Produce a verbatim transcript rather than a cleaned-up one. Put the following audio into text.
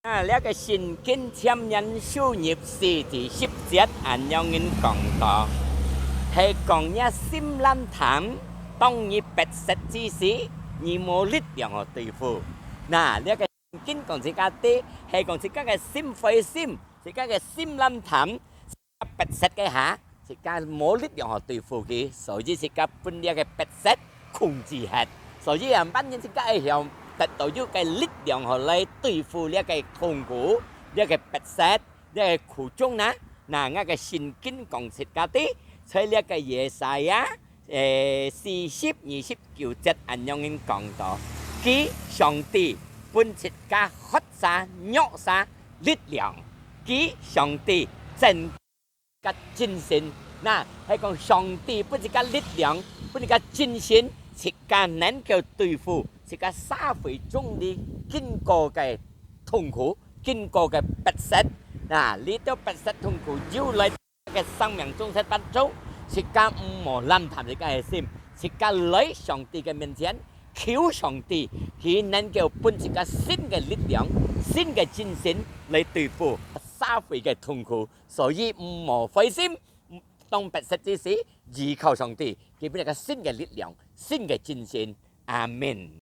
啊，這个聖經箴言書二十四第十節恁樣人講到，係講若心冷淡，當你迫切之時，你無力量好對付。那，這个聖經講自家知，係講自家个心灰心，自家个心冷淡，自家迫切个下，自家無力量好對付佢，所以自家分這个迫切控制忒。所以啊，萬一自家會曉得到有个力量好來對付這个痛苦、這个迫切、這个苦衷呢，那𠊎个聖經講自家知，在這个Yesaya，誒，四十二十九節恁樣人講到，佢上帝分自家渴儕弱儕力量，佢上帝增 个精神。那，係講上帝分自家力量，分自家精神，自家能夠對付自家社會中裡經過个痛苦，經過个迫切。那，這兜迫切痛苦又來个生命中間當中，自家毋好冷淡自家个心，自家來上帝个面前，求上帝，佢能夠分自家新个力量、新个精神來對付社會个痛苦。 所以毋好灰心，當迫切之時，依靠上帝，佢分你个新个力量、新个精神。阿門。